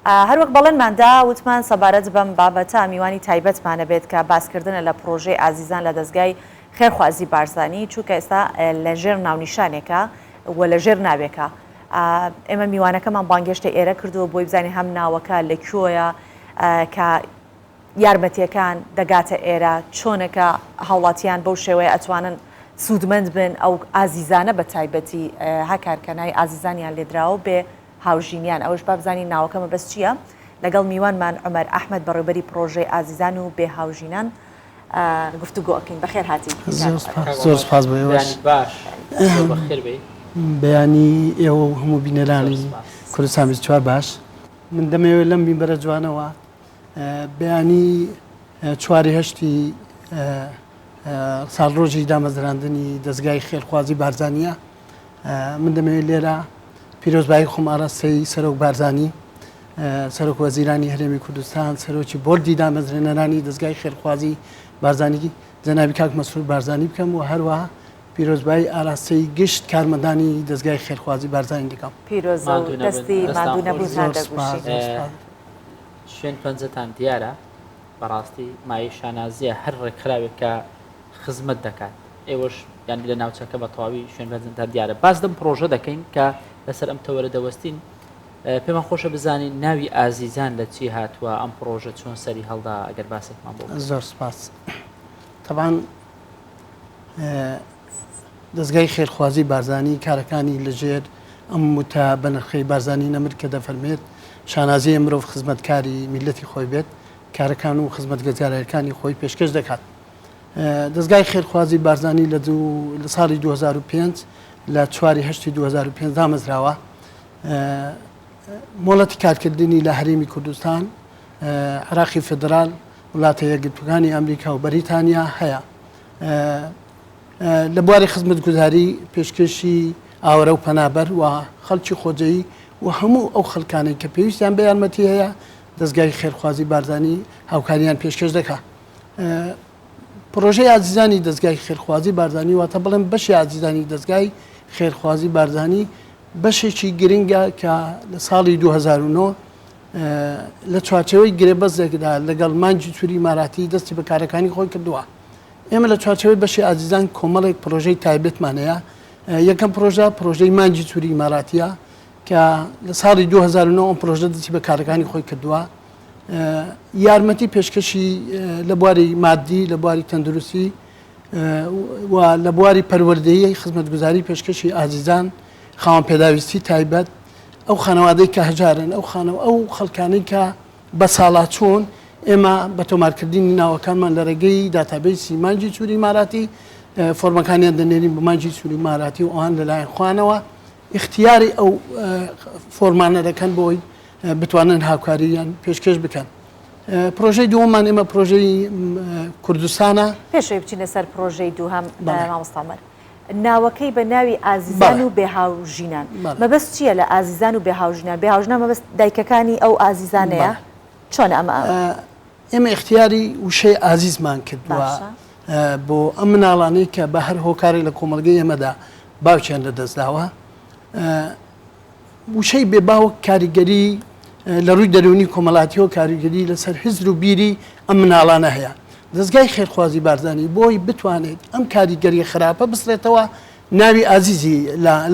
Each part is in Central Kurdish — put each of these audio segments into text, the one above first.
هەروەک بەڵێنمان دا وتمان سەبارەت بەم بابەتە میوانی تایبەتمان ئەبێت کە باسکردنە لە پڕۆژەی ئازیزان لە دەزگای خێرخوازی بارزانی چونکە ئێستا لە ژێر ناونیشانێکە و لە ژێر ناوێکە ئێمە میوانەکەمان بانگێشتە ئێرە کردووە بۆی بزانین هەم ناوەکە لە کوێیە کە یارمەتیەکان دەگاتە ئێرە چۆنە کە هاوڵاتیان بەو شێوەیە ئەتوانن سوودمەند بن ئەو ئازیزانە بە تایبەتی هەکار کە ناوی ئازیزانیان لێدراوە بێ هاوژینیان ئەوەش با بزانین ناوەکە مەبەست چییە لەگەڵ میوانمان عومەر ئەحمەد بەڕێوبەری پڕۆژەی ئازیزان و بێ هاوژینان گفتوگۆ ئەکەین بەخێر هاتی زۆر سپاس بۆ ئێوەش باش بەخێر بێی بەیانی ئێوە و هەموو بینەرانی کوردستان 24 باش من دەمەوێت لەم مینبەرە جوانەوە بەیانی چواری هەشتی ساڵڕۆژی دامەزراندنی دەزگای خێرخوازی بارزانیە من دەمەوێت لێرە پیرۆزبایی خۆم ئاراستەی سەرۆک بارزانی سەرۆک وەزیرانی هەرێمی کوردستان سەرۆکی بۆردی دامەزرێنەرانی دەزگای خێرخوازی بارزانی جەنابی کاک مەسرور بارزانی بکەم و هەروەها پیرۆزبایی ئاراستەی گشت کارمەندانی دەزگای خێرخوازی بارزانی دەکەم. پیرۆزە و دەستی ماندوو نەبووتان دەگوشین. شوێن پەنجەتان دیارە بەڕاستی مایەی شانازیە هەر ڕێکخراوێک کە خزمەت دەکات ئێوەش یانی لە ناوچەکە بە تەواوی شوێن پەنجەتان دیارە باس لەم پڕۆژە دەکەین کە لەسەر ئەم تەوەرە دەوەستین پێمان خۆشە بزانین ناوی ئازیزان لە چی هاتووە ئەم پڕۆژە چۆن سەری هەڵدا ئەگەر باسێکمان بۆ زۆر سپاس تەبان دەزگای خێرخوازی بارزانی کارەکانی لەژێر ئەم وتە بەنرخەی بارزانی نەمر کە دەفەرمێت شانازیە مرۆڤ خزمەتکاری میللەتی خۆی بێت کارەکان و خزمەتگەزارەکانی خۆی پێشکەش دەکات. دەزگای خێرخوازی بارزانی لە لە ساڵی 2005 لە چواری هەشتی 2005 دامەزراوە مۆڵەتی کارکردنی لە هەرێمی کوردستان عراقی فدرال وڵاتە یەکگرتووەکانی ئەمریکا و بەریتانیا هەیە. لە بواری خزمەتگوزاری پێشکێشی ئاوارە و پەنابەر و خەڵکی خۆجێی و هەموو ئەو خەڵکانەی کە پێویستیان بە یارمەتی هەیە دەزگای خێرخوازی بارزانی هاوکاریان پێشکێش دەکا. پڕۆژەی ئازیزانی دەزگای خێرخوازی بارزانی واتە بڵێم بەشی ئازیزانی دەزگای خێرخوازی بارزانی بەشێکی گرنگە کە لە ساڵی 2009 لە چوارچێوەی گرێبەستێکدا لەگەڵ مانگی سووری ئیماراتی دەستی بە کارەکانی خۆی کردووە. ئێمە لە چوارچێوەی بەشی ئازیزان کۆمەڵێک پرۆژەی تایبەتمان هەیە یەکەم پرۆژە پرۆژەی مانگی سووری ئیماراتیە کە لە ساڵی 2009 ئەم پرۆژە دەستی بە کارەکانی خۆی کردووە یارمەتی پێشکەشی لە بواری مادی لە بواری تەندروستی و لە بواری پەروەردەیی خزمەتگوزاری پێشکەشی ئازیزان خاوەن پێداویستی تایبەت ئەو خانەوادەی کە هەژارن ئەو خانە ئەو خەڵکانەی کە بەساڵاچوون، ئێمە بە تۆمارکردنی ناوەکانمان لە ڕێگەی داتابەیسی مانگی سووری ئیماراتی فۆرمەکانیان دەنێرین بۆ مانگی سووری ئیماراتی و ئەوان لەلایەن خۆیانەوە ئیختیاری ئەو فۆرمانە دەکەن بۆی بتوانن هاوکارییان پێشکێش بکەن. پرۆژەی دووەممان ئێمە پرۆژەی کوردستانە. پێش ئەوەی بچینە سەر پرۆژەی دووهەم مامۆستا عومەر، ناوەکەی بە ناوی ئازیزان و بێ هاوژینان مەبەست چییە لە ئازیزان و بێ هاوژینان؟ بێ هاوژینان مەبەست دایکەکانی ئەو ئازیزانەیە؟ چۆن ئەمە؟ ئێمە ئیختیاری وشەی ئازیزمان کردووە بۆ ئەم مناڵانەی کە بە هەر هۆکارێک لە کۆمەڵگەی ئێمەدا باوکیان لەدەستداوە. وشەی بێ باوک کاریگەری لە ڕووی دەروونی کۆمەڵاتیەوە کاریگەری لەسەر هزر و بیری ئەم مناڵانە هەیە. دەزگای خێرخوازی بارزانی بۆی بتوانێت ئەم کاریگەریە خراپە بسڕێتەوە ناوی ئازیزی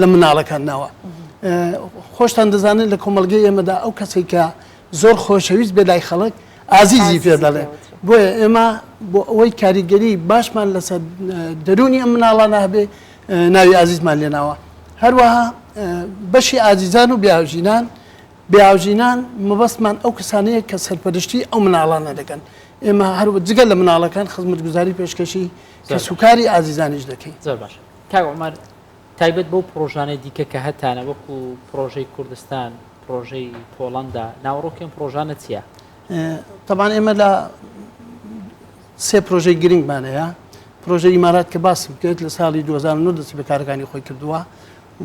لە مناڵەکان ناوە. خۆشتان دەزانن لە کۆمەڵگەی ئێمەدا ئەو کەسێک کە زۆر خۆشەویست بێ لای خەڵک ئازیزی پێ دەڵێن. بۆیە ئێمە بۆ ئەوەی کاریگەری باشمان لەسەر دەروونی ئەم مناڵانە هەبێ ناوی ئازیزمان لێناوە. هەروەها بەشی ئازیزان و بێهاوژینان، بێهاوژینان مەبەستمان ئەو کەسانەیە کە سەرپەرشتی ئەو مناڵانە دەکەن. ئێمە هەر جگە لە مناڵەکان خزمەتگوزاری پێشکەشی کەسوکاری ئازیزانیش دەکەین. زۆر باشە کاک عومەر، تایبەت بەو پڕۆژانەی دیکە کە هەتانە وەکو پڕۆژەی کوردستان، پڕۆژەی پۆڵەندا، ناوەڕۆکی ئەم پڕۆژانە چییە؟ تەبعەن ئێمە لە سێ پرۆژەی گرنگمان هەیە، پرۆژەی ئیمارات کە باسم کرد لە ساڵی 2009 دەستی بە کارەکانی خۆی کردووە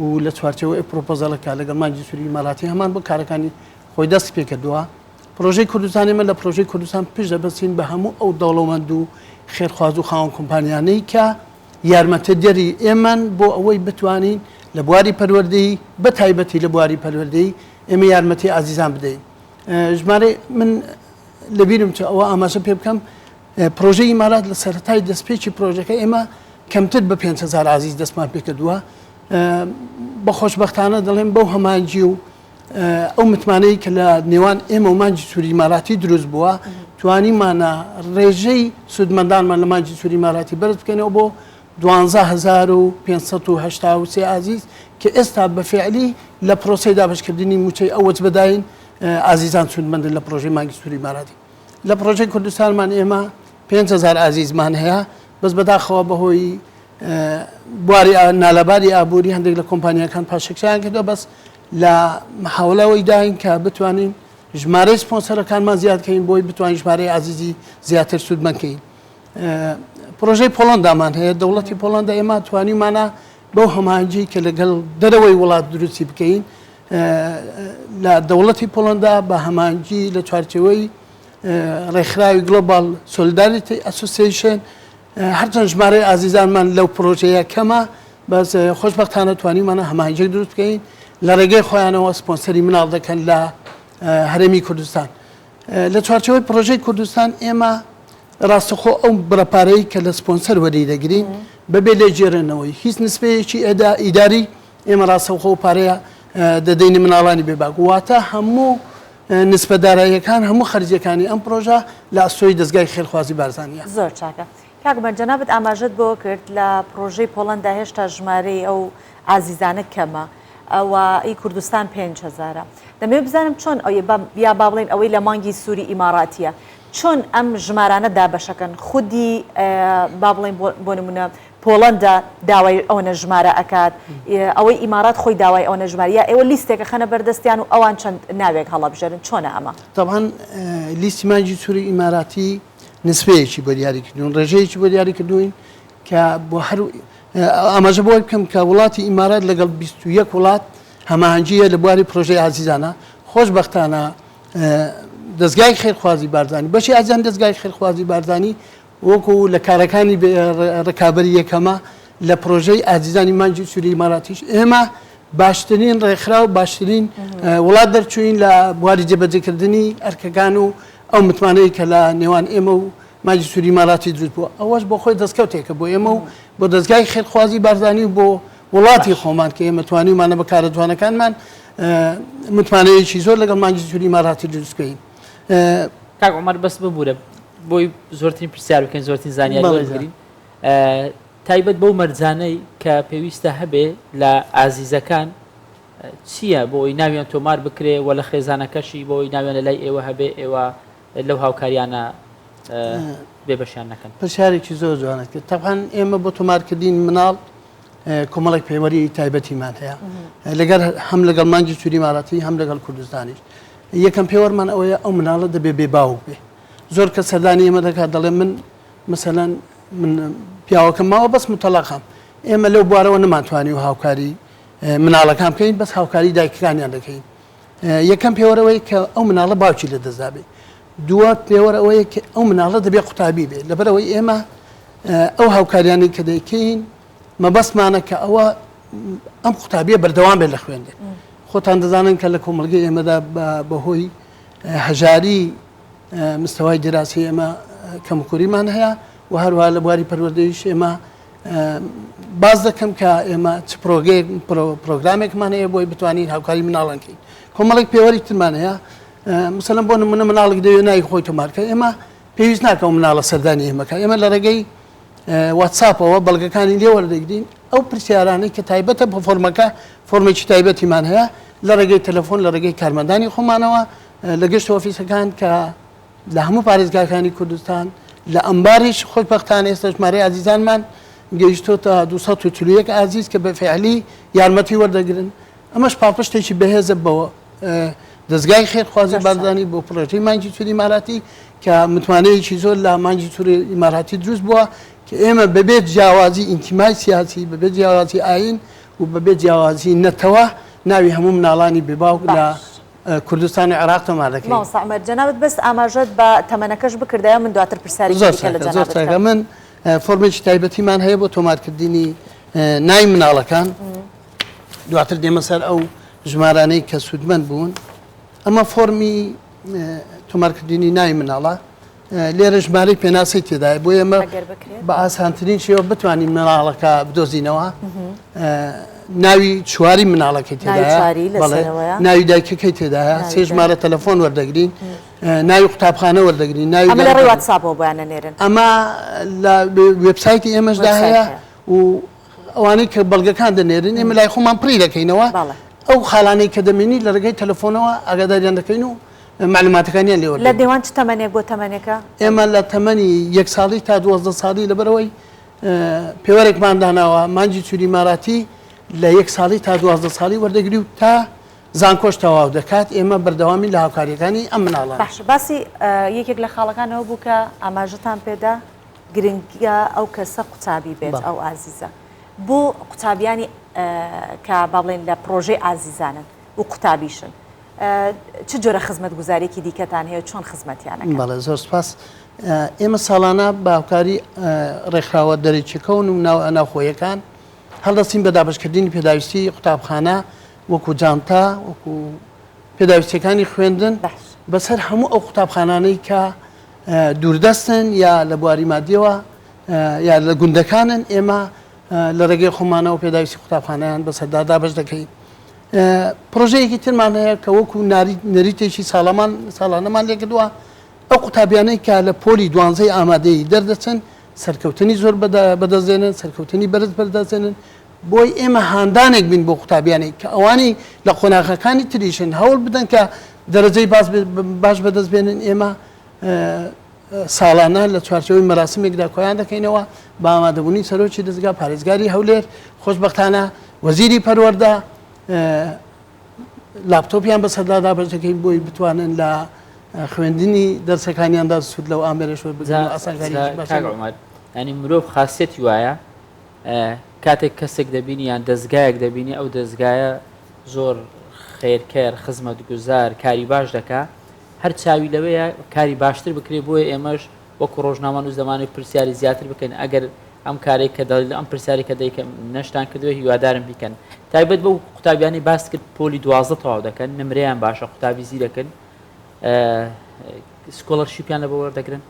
و لە چوارچێوەی ئەو پرۆپۆزەڵەکە لەگەڵ مانگی سووری ئیماراتی هەمان بۆ کارەکانی خۆی دەستی پێ کردووە. پرۆژەی کوردستان ئێمە لە پرۆژەی کوردستان پشت دەبەستین بە هەموو ئەو دەوڵەمەند و خێرخواز و خاوەن کۆمپانیانەی کە یارمەتیدەری ئێمەن بۆ ئەوەی بتوانین لە بواری پەروەردەیی بە تایبەتی لە بواری پەروەردەیی ئێمە یارمەتی ئازیزان بدەین. ژمارەی من لەبیرم چوو ئەوە ئاماژە پێ بکەم پرۆژەی ئیمارات لە سەرەتای دەستپێکی پرۆژەکە ئێمە کەمتر بە 5هزار ئازیز دەستمان پێکردووە بە خۆشببختانە دەڵێم بەو هەمانجی و ئەو متمانەی کە لە نێوان ئێمە و مانگی سووری ئیماراتی دروست بووە توانیمانە ڕێژەی سوودمەندانمان لە مانگی سووری ئیماراتی بەرز بکەینەوە بۆ 12583 ئازیز کە ئێستا بە فعلی لە پرۆسەی دابەشکردنی مووچەی ئەو وەجبەداین ئازیزان سوودمەندن لە پرۆژەی مانگی سووری ئیماراتی. لە پرۆژەی کوردستانمان ئێمە 5000 ئازیزمان هەیە بەس بەداخەوە بەهۆی بواری نالەباری ئابووری هەندێک لە کۆمپانیاکان پاشەکشەیان کردووە بەس لە محاولەوەی داین کە بتوانین ژمارەی سپۆنسەرەکانمان زیاد کەین بۆی بتوانین ژمارەی ئازیزی زیاتر سوودمەند کەین. پرۆژەی پۆڵەندامان هەیە دەوڵەتی پۆڵەندا ئێمە توانیمانە بەو هەماهەنگی کە لەگەڵ دەرەوەی وڵات دروستی بکەین لە دەوڵەتی پۆڵەندا بە هەماهەنگی لە چوارچێوەی ڕێکخراوی Global Solidarity Association هەرچەند ژمارەی ئازیزانمان لەو پرۆژەیە کەمە بەس خۆشبەختانە توانیمانە هەماهەنگیەک دروست بکەین لە ڕێگەی خۆیانەوە سپۆنسەری مناڵ دەکەن لە هەرێمی کوردستان لە چوارچێوەی پرۆژەی کوردستان ئێمە ڕاستەخۆ ئەو بڕە پارەی کە لە سپۆنسەر وەری دەگرین بەبێ لێگێڕێنەوەی هیچ نسبەیەکی ئەدا ئیداری ئێمە ڕاستەوخۆ ئەو پارەیە دەدەینە مناڵانی بێ باک واتە هەموو نسبە داراییەکان هەموو خەرجیەکانی ئەم پرۆژە لە ئەستۆی دەزگای خێرخوازی بارزانیە. زۆر چاکە کاک عومەر جەنابت ئاماژەت بەوە کرد لە پرۆژەی پۆڵەندا هێشتا ژمارەی ئەو ئازیزانە کەمە و ئی کوردستان پێنج هەزارە دەمەوێت بزانم چۆن یا با بڵێین ئەوەی لە مانگی سووری ئیماراتیە چۆن ئەم ژمارانە دابەشەکەن خودی با بڵێین بۆ نمونە پۆڵەندا داوای ئەوەنە ژمارە ئەکات، ئەوەی ئیمارات خۆی داوای ئەوەنە ژمارە، یا ئێوە لیستێک ئەخەنە بەردەستیان و ئەوان چەند ناوێک هەڵەبژێرن، چۆنە ئەمە؟ تەبعەن لیستی مانگی سووری ئیماراتی نسبەیەکی بۆ دیاری کردوون، ڕێژەیەکی بۆ دیاری کردووین کە بۆ هەر ئاماژە بۆ بکەم کە وڵاتی ئیمارات لەگەڵ 21 وڵات هەماهەنگییە لە بواری پرۆژەی ئازیزانە، خۆشبەختانە دەزگای خێرخوازی بارزانی بەشی ئازیزان دەزگای خێرخوازی بارزانی وەکو لە کارەکانی ڕکابەری یەکەمە لە پرۆژەی ئازیزانی مانگی سووری ئیماراتیش ئێمە باشترین ڕێکخراو باشترین وڵات دەرچوین لە بواری جێبەجێکردنی ئەرکەکان و ئەو متمانەی کە لە نێوان ئێمە و مانگی سووری ئیماراتی دروست بووە ئەوەش بۆ خۆی دەستکەوتێکە بۆ ئێمە و بۆ دەزگای خێرخوازی بارزانی و بۆ وڵاتی خۆمان کە ئێمە توانیومانە بە کارە جوانەکانمان متمانەیەکی زۆر لەگەڵ مانگی سووری ئیماراتی دروست بکەین. کاک عومەر بەس ببورە بۆی زۆرترین پرسیار بکەین زۆرترین زانیاری وەربگرین تایبەت بەو مەرجانەی کە پێویستە هەبێ لە ئازیزەکان چییە بۆ ئەوی ناویان تۆمار بکرێ و لە خێزانەکەشی بۆ ئەوی ناویان لە لای ئێوە هەبێ ئێوە لەو هاوکاریانە بێبەشیان نەکەن. پرسیارێکی زۆر جوانت کرد تەبعەن ئێمە بۆ تۆمارکردنی مناڵ کۆمەڵێک پێوەری تایبەتیمان هەیە لەگەر هەم لەگەڵ مانگی سووری ئیماراتی هەم لەگەڵ کوردستانیش یەکەم پێوەرمان ئەوەیە ئەو مناڵە دەبێ بێ باوک بێ زۆر کە سەردانی ئێمە دەکات دەڵێ من مەسەلەن من پیاوەکەم ماوە بەس متەڵەقم ئێمە لەو بوارەوە نەمانتوانی و هاوکاری مناڵەکان بکەین بەس هاوکاری دایکەکانیان دەکەین یەکەم پێوەرەوەی کە ئەو مناڵە باوکی لە دەستدا بێ دووە پێوەر ئەوەیە کە ئەو مناڵە دەبێ قوتابی بێ لەبەرەوەی ئێمە ئەو هاوکاریانەی کە دەیکەین مەبەستمانە کە ئەوە ئەم قوتابیە بەردەوام بێت لە خوێندن خۆتان دەزانن کە لە کۆمەڵگەی ئێمەدا بەهۆی هەژاری مستەوای دیراسی ئێمە کەمکوریمان هەیە و هەروە لە بواری پەروەردەیش ئێمە باز دەکەم کە ئێمە چ پرۆگەیەک پرۆگرامێکمان هەیە بۆی بتوانین هاوکاری مناڵان کەین کۆمەڵێک پێوەری ترمان هەیە مثلەن بۆ نمونە مناڵێک دەوێت ناوی خۆی تۆمارکە ئێمە پێویست ناکە و مناڵە سەردانی ئێمەکە ئێمە لە ڕێگەی واتساپەوە بەڵگەکانی لێ وەردەگرین، ئەو پرسیارانەی کە تایبەتە بە فۆرمەکە، فۆرمێکی تایبەتیمان هەیە لە ڕێگەی تەلەفۆن، لە ڕێگەی کارمەندانی خۆمانەوە لە گشت ئۆفیسەکان کە لە هەموو پارێزگاکانی کوردستان، لە ئەنباریش خۆشبەختانە ئێستا ژمارەی ئازیزانمان گەیشتۆتە 241 ئازیز کە بە فیعلی یارمەتی وەردەگرن، ئەمەش پاڵپشتێکی بەهێزە بۆ دەزگای خێرخوازی بارزانی بۆ پڕۆژەی مانگی سووری ئیماراتی کە متمانەیەکی زۆر لە مانگی سووری ئیماراتی دروست بووە کە ئێمە بەبێ جیاوازی ئینتیمای سیاسی بەبێ جیاوازی ئاین و بەبێ جیاوازی نەتەوە ناوی هەموو مناڵانی بێباوک لە کوردستان و عێراق تۆمار دەکەین. مامۆستا عومەر جەنابت بەس ئاماژەت بە تەمەنەکەش بکردایە من دواتر پرسیارێکی دیکە لە جەنابت دەکەم. من فۆرمێکی تایبەتیمان هەیە بۆ تۆمارکردنی ناوی مناڵەکان. دواتر دێمە سەر ئەو ژمارانەی کە سوودمەند بوون. ئەمە فۆرمی تۆمارکردنی ناوی مناڵە لێرە ژمارەی پێناسەی تێدایە بۆ ئێمە بە ئاسانترین شێوە بتوانین مناڵەکە بدۆزینەوە ناوی چواری مناڵەکەی تێدایە ناوی دایکەکەی تێدایە سێ ژمارە تەلەفۆن وەردەگرین ناوی قوتابخانە وەردەگرین ناوی ئەمە لە ڕێی واتساپەوە بۆیان ئەنێرن؟ ئەمە لە وێبسایتی ئێمەشدا هەیە و ئەوانەی کە بەڵگەکان دەنێرن ئێمە لای خۆمان پڕی دەکەینەوە ئەو خاڵانەی کە دەمێنی لە ڕێگەی تەلەفۆنەوە ئاگاداریان دەکەین و معلوماتەکانیان لێ لە نێوان چ تەمەنێک بۆ تەمەنێکە؟ ئێمە لە تەمەنی یەک ساڵی تا 12 ساڵی لەبەرەوەی پێوەرێکمان داناوە مانگی چوری ماراتی لە یەک ساڵی تا 12 ساڵی وەردەگری و تا زانکۆش تەواو دەکات، ئێمە بەردەوامین لە هاوکارییەکانی ئەم مناڵانە. باشە باسی یەکێک لە خاڵەکان ئەوە بوو کە ئاماژەتان پێدا گرنگە ئەو کەسە قوتابی بێت ئەو ئازیزە بۆ قوتابیانی کە با بڵێن لە پرۆژەی ئازیزانن و قوتابیشن چ جۆرە خزمەتگوزاریەکی دیکەتان هەیە چۆن خزمەتیان ئەکەن؟ بەڵێ زۆر سپاس. ئێمە ساڵانە بە هاوکاری ڕێکخراوە دەرەکیەکەون و ناوخۆیەکان هەڵدەستین بە دابەشکردنی پێداویستی قوتابخانە وەکو جانتا، وەکو پێداویستیەکانی خوێندن بەسەر هەموو ئەو قوتابخانانەی کە دووردەستن یا لە بواری مادیەوە یا لە گوندەکانن ئێمە لە ڕێگەی خۆمانەوە پێداویستی قوتابخانەیان بەسەردا دابەش دەکەین. پرۆژەیەکی ترمان هەیە کە وەکو نەریتێکی ساڵەمان ساڵانەمان لێکردووە ئەو قوتابیانەی کە لە پۆلی دوانزەی ئامادەیی دەردەچن سەرکەوتنی زۆر بەدەست دێنن سەرکەوتنی بەرز بەدەست دێنن بۆی ئێمە هاندانێک بین بۆ قوتابیانی کە ئەوانی لە قۆناغەکانی تریشن هەوڵ بدەن کە دەرەجەی باس باش بەدەست بێنن ئێمە ساڵانە لە چوارچەوەی مەراسمێکدا کۆیان دەکەینەوە بە ئامادەبوونی سەرۆکی دەزگا پارێزگاری هەولێر خۆشببختانە وەزیری پەروەردە لاپتۆپیان بەسەردا دابەش دەکەین بۆی بتوانن لە خوێندنی دەرسەکانیاندا سوود لەو ئامێرەش وەربگرن و ئاسانکاریی کاک عومەر یانی مرۆڤ خاسیەتی وایە کاتێک کەسێک دەبینی یان دەزگایەک دەبینی ئەو دەزگایە زۆر خێرکەر خزمەتگوزار کاری باش دەکا هەر چاوی لەوەیە کاری باشتر بکرێ بۆیە ئێمەش وەکو ڕۆژنامەنووس دەمانەوێت پرسیاری زیاتر بکەین ئەگەر ئەم کارێک کە دەڵێت ئەم پرسیاری کە دەیکەم نەشتان کردووە هیوادارم بیکەن تایبەت بەو قوتابیانی باس کرد پۆلی 12 تەواو دەکەن نمرەیان باشە قوتابی زیرەکن scholarship یان لە بۆ وەردەگرن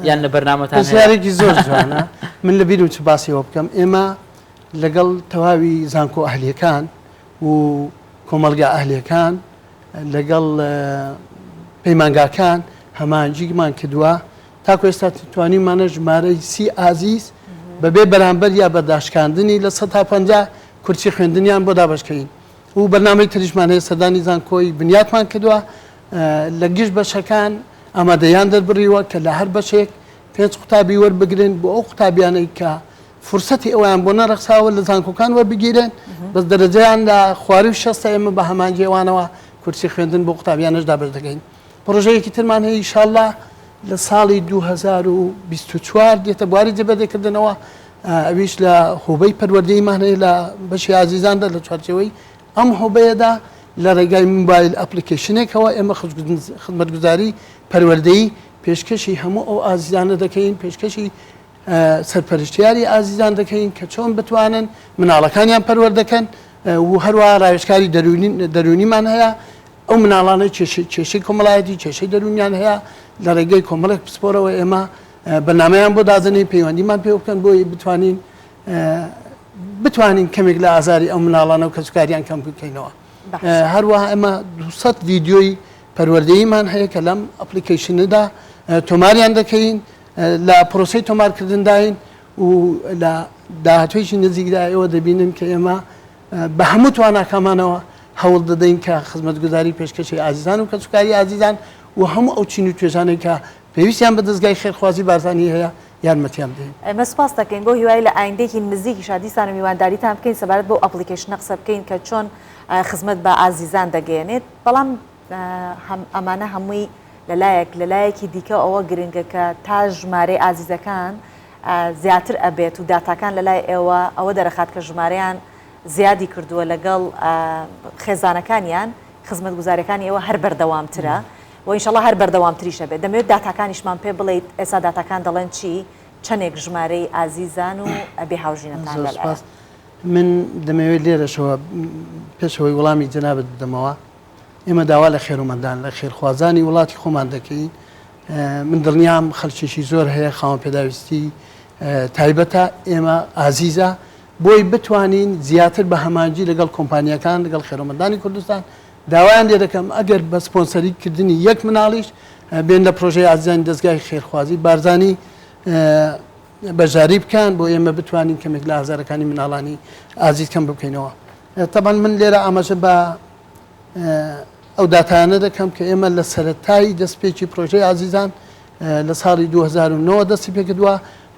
یان لە بەرنامەتان هەیە؟ پرسیارێکی زۆر جوانە من لە بیرم چ باسی ئەوە بکەم ئێمە لەگەڵ تەواوی زانکۆ ئەهلیەکان و کۆمەڵگا ئەهلیەکان لەگەڵ پەیمانگاکان هەماهەنگیمان کردووە تاکو ئێستا توانیومانە ژمارەی سی ئازیز بەبێ بەرامبەر یا بە داشکاندنی 50% کورسی خوێندنیان بۆ دابەشکەین و بەرنامەی تریشمان هەیە سەردانی زانکۆی بنیاتمان کردووە لە گشت بەشەکان ئامادەیان دەربڕیوە کە لە هەر بەشێک پێنج قوتابی وەربگرن بۆ ئەو قوتابیانەی کە فرسەتی ئەویان بۆ نەڕەخساوە لە زانکۆکان وەربگیرێن بەس دەرەجەیان لە خواروی شەستە ئێمە بە هەمانگی ئەوانەوە کورسی خوێندن بۆ قوتابیانەش دابەش دەکەین پڕۆژەیەکی ترمان هەیە ئیشاڵڵا لە ساڵی 2024 دێتە بواری جێبەجێکردنەوە ئەویش لە هۆبەی پەروەردەیمان هەیە لە بەشی ئازیزاندا لە چوارچێوەی ئەم هۆبەیەدا لە ڕێگای mobile application ێکەوە ئێمە خزمەتگوزاری پەروەردەیی پێشکەشی هەموو ئەو ئازیزانە دەکەین پێشکەشی سەرپەرشتیاری ئازیزان دەکەین کە چۆن بتوانن مناڵەکانیان پەروەردەکەن و هەروەها ڕاوێژکاری دەروونیمان هەیە ئەو مناڵانەی کێشەی کۆمەڵایەتی کێشەی دەروونیان هەیە لە ڕێگەی کۆمەڵێک پسپۆرەوە ئێمە بەرنامەیان بۆ دادەنێین پەیوەندیمان پێوە بکەن بۆی بتوانین بتوانین کەمێک لە ئازاری ئەو مناڵانە و کەسوکاریان کەم بکەینەوە هەروەها ئێمە 200 ڤیدیۆی پەروەردەییمان هەیە کە لەم application ەدا تۆماریان دەکەین لە پرۆسەی تۆمارکردنداین و لە داهاتوویەکی نزیکدا ئێوە دەبینن کە ئێمە بە هەموو تواناکانمانەوە هەوڵ دەدەین کە خزمەتگوزاری پێشکەشی ئازیزان و کەسوکاری ئازیزان و هەموو ئەو چین و توێژانەی کە پێویستیان بە دەزگای خێرخوازی بارزانی هەیە یارمەتیان بدەین. ئێمە سوپاست دەکەین بەو هیوای لە ئایندەیەکی نزیکیشا دیسان میوانداریتان بکەین سەبارەت بەو application ە قسە بکەین کە چۆن خزمەت بە ئازیزان دەگەیەنێت بەڵام ئەمانە هەمووی لەلایەک لەلایەکی دیکە ئەوە گرنگە کە تا ژمارەی ئازیزەکان زیاتر ئەبێت و داتاکان لەلای ئێوە ئەوە دەرەخات کە ژمارەیان زیادی کردووە لەگەڵ خێزانەکانیان خزمەتگوزاریەکانی ئێوە هەر بەردەوامترە و ئینشەڵا هەر بەردەوامتریش ئەبێت دەمەوێت داتاکانیشمان پێ بڵێیت ئێستا داتاکان دەڵێن چی چەندێک ژمارەی ئازیزان و بێ هاوژینەتان زۆر سپاس من دەمەوێت لێرەشەوە پێشەوەی وەڵامی جەنابت بدەمەوە. ئێمە داوا لە خێرومەندان، لە خێرخوازانی وڵاتی خۆمان دەکەین، من دڵنیام خەڵکێکی زۆر هەیە خاوەن پێداویستی تایبەتە، ئێمە ئازیزە بۆی بتوانین زیاتر بە هەمانگی لەگەڵ کۆمپانیاکان، لەگەڵ خێرومەندانی کوردستان داوایان لێ دەکەم ئەگەر بە سپۆنسەری کردنی یەک مناڵیش بێن لە پرۆژەی ئازیزانی دەزگای خێرخوازی بارزانی بەشداری بکەن بۆ ئێمە بتوانین کەمێک لە ئازارەکانی مناڵانی ئازیز کەم بکەینەوە. تەبعەن من لێرە ئاماژە بە ئەو داتایانە دەکەم کە ئێمە لە سەرەتای دەستپێکی پرۆژەی ئازیزان لە ساڵی 2009 دەستی پێکردووە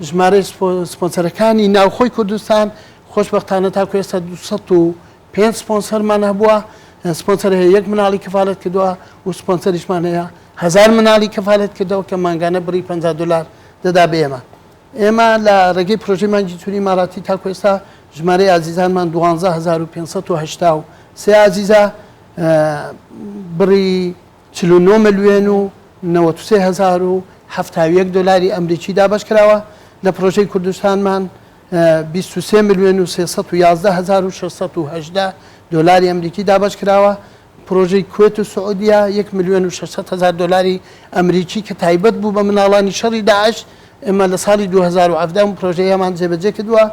ژمارەی سپۆنسەرەکانی ناوخۆی کوردستان خۆشبەختانە تاکو ئێستا 205 سپۆنسەرمان هەبووە سپۆنسەر هەیە یەک مناڵی کەفالەت کردووە و سپۆنسەریشمان هەیە هەزار مناڵی کەفالەت کردەوە کە مانگانە بڕی 50 دلار دەدا بە ئێمە. ئێمە لە ڕێگەی پرۆژەی مانگی سووری ئیماراتی تاکو ئێستا ژمارەی ئازیزانمان 12583 ئازیزە، بڕی 49 ملیۆن و 93 هەزار و 71 دۆلاری ئەمریکی دابەش کراوە، لە پرۆژەی کوردستانمان 23 ملیۆن و 311 هەزار و 618 دۆلاری ئەمریکی دابەش کراوە، پرۆژەی کوێت و سعودیە یەک ملیۆن و 600 هەزار دۆلاری ئەمریکی کە تایبەت بوو بە مناڵانی شەڕی داعش، ئێمە لە ساڵی 2017 ئەم پرۆژەیەمان جێبەجێ کردووە.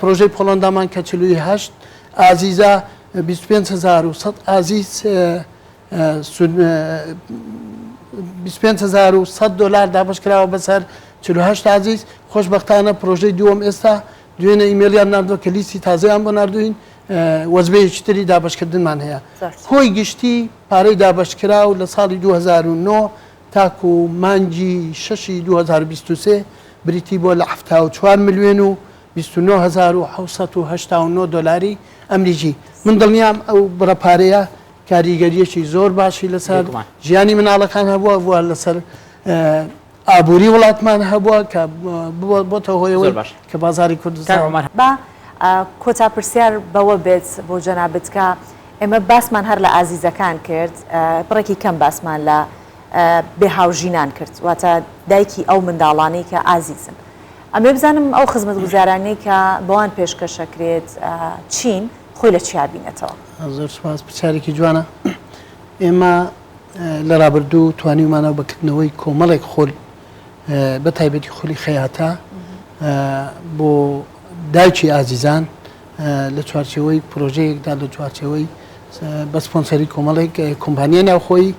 پرۆژەی پۆڵەندامان کە 48 ئازیزە، 25100 ئازیز 25100 دۆلار دابەش کراوە بەسەر 48 ئازیز. خۆشبەختانە پرۆژەی دووەم ئێستا دوێنێ ئیمێڵیان ناردووە کە لیستی تازەیان بۆ ناردووین، وەجبەیەکی تری دابەشکردنمان هەیە. کۆی گشتی پارەی دابەشکراو لە ساڵی 2009 تاکو مانگی شەشی 2023 بریتی بووە لە 74 ملیۆن و 29 هەزار و 789 دۆلاری ئەمریکی. من دڵنیام ئەو بڕە پارەیە کاریگەرییەکی زۆر باشی لەسەر ژیانی مناڵەکان هەبووە و لەسەر ئابووری وڵاتمان هەبووە کە بۆتە هۆی ئەوەی کە بازاڕی کوردستان. با کۆتا پرسیار بەوە بێت بۆ جەنابت کە ئێمە باسمان هەر لە ئازیزەکان کرد، بڕێکی کەم باسمان لە بێ هاوژینان کرد، واتە دایکی ئەو منداڵانەی کە ئازیزن. ئەمەوێ بزانم ئەو خزمەتگوزارانەی کە بەوان پێشکەشەکرێت چین، خۆی لە چیا بینێتەوە؟ زۆر سوپاس، پرسیارێکی جوانە. ئێمە لە رابردوو توانیومانە بە کردنەوەی کۆمەڵێک خول بە تایبەتی خولی خەیاتە بۆ دایکی ئازیزان لە چوارچێوەی پرۆژەیەکدا لە چوارچێوەی بە سپۆنسەری کۆمەڵێک کۆمپانیای ناوخۆیی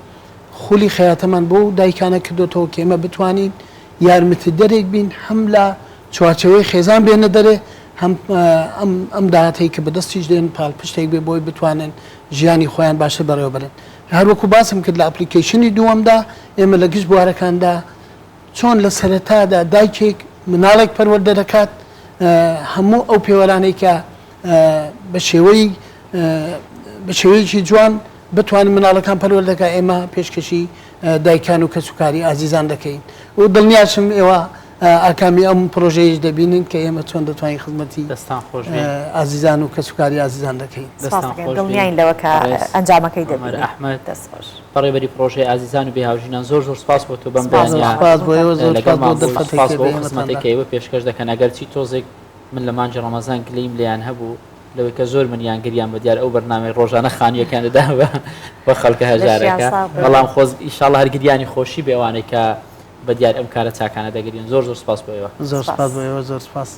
خولی خەیاتەمان بۆ دایکانە کردوتەوە کە ئێمە بتوانین یارمەتیدەرێک بین هەم لە چوارچێوەی خێزان بێنە دەرێ هەم ئەم داهاتەی کە بەدەستیش دێن پاڵپشتێک بێ بۆی بتوانن ژیانی خۆیان باشتر بەڕێوە بەرن. هەروەکو باسم کرد لە ئەپلیکەیشنی دووەمدا ئێمە لە گشت بوارەکاندا چۆن لە سەرەتادا دایکێک مناڵێک پەروەردە دەکات هەموو ئەو پێوەرانەی کە بە شێوەی بە شێوەیەکی جوان بتوانن مناڵەکان پەروەردە دەکات ئێمە پێشکەشی دایکان و کەسوکاری ئازیزان دەکەین و دڵنیاشم ئێوە ئاکامی ئەم پرۆژەیەش دەبینن کە ئێمە چۆن دەتوانین خزمەتی دەستان خۆش بێ ئازیزان و کەسوکاری ئازیزان دەکەین. دەستان سپاس خۆش بێ دڵنیاین لەوە کە بەڕێز ئەنجامەکەی عومەر دەبینین. ئەحمەد دەست خۆش. بەڕێوبەری پڕۆژەی ئازیزان و بێهاوژینان زۆر زۆر سپاس بۆ تۆ بەم سپاس زۆر بەیانییە سپاس بۆ ئێوە زۆر سپاس بۆ لەگەڵمان بووی دەرفەتێک سپاس کە بۆ بە ئەو ئێمەتان خزمەتەی دا. کە ئێوە پێشکەش دەکەن ئەگەرچی تۆزێک من لە مانگی ڕەمەزان گلەییم لێیان هەبوو لەوەی کە زۆر منیان گریان بە دیار ئەو بەرنامەی ڕۆژانە خانوویەکیان دەدا بە خەڵکە لەشیان هەژارەکە ساغ بێ. بەڵام خۆز ئیشاڵڵا هەر گریانی خۆشی بێ ئەوانەی کە بە دیار ئەم کارە چاکانە دەگرین زۆر زۆر سپاس بۆ ئێوە. زۆر سپاس. سپاس بۆ ئێوە زۆر سپاس.